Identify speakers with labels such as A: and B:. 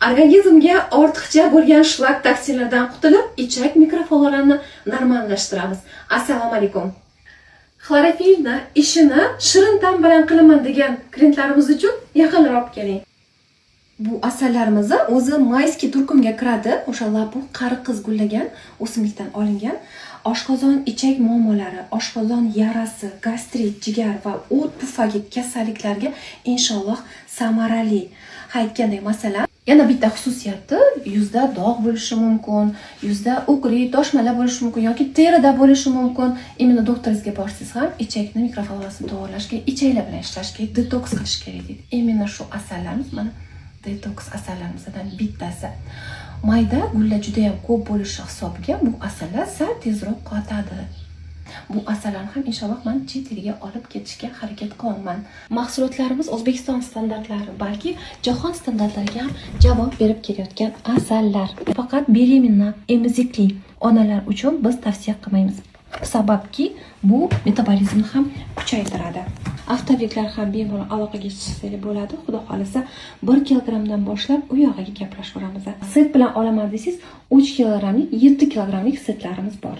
A: Organizmga ortiqcha bo'lgan shlak toksinlardan qutulib, ichak mikroflorani normallashtiramiz. Assalomu alaykum. Xlorofilni ishini shirin ta'm bilan qilaman degan klientlarimiz uchun yaqinroq keling. Bu asallarimizni o'zi майский turkumga kiradi. O'sha лопух, qari qiz gullagan o'simlikdan olingan. Oshqozon ichak muammolari, oshqozon yarasi, gastrit, jigar va o't pufagi kasalliklarga inshaalloh samarali. Ha, aytgandek, masalan, yana bitta xususiyati: yuzda dog' bo'lishi mumkin, yuzda угри, toshmalar bo'lishi mumkin yoki terida bo'lishi mumkin. Именно doktoringizga borsangiz ham ichakni mikroflorasini to'g'irlashga, ichaklar bilan ishlashga, detoks qilish kerak deydi. Именно shu asallarimiz mana detoks asallarimizdan bittasi. Mayda gullar juda ham ko'p bo'lishi hisobiga bu asallar sal tezroq qotadi. Bu asallarni ham inshaalloh man chet elga olib ketishga harakat qilyapman. Mahsulotlarimiz O'zbekiston standartlari, balki jahon standartlariga ham javob berib kelayotgan asallar. Faqat беременна, emizikli onalar uchun biz tavsiya qilmaymiz. Sababki bu metabolizmni ham kuchaytiradi. Оптовик lar ham bemalol aloqaga chiqsanglar bo'ladi. Xudo xohlasa, 1 kilogrammdan boshlab u yog'iga gaplashaveramiz. Set bilan olaman desangiz, 3 kilogrammlik, 7 kilogrammlik setlarimiz bor.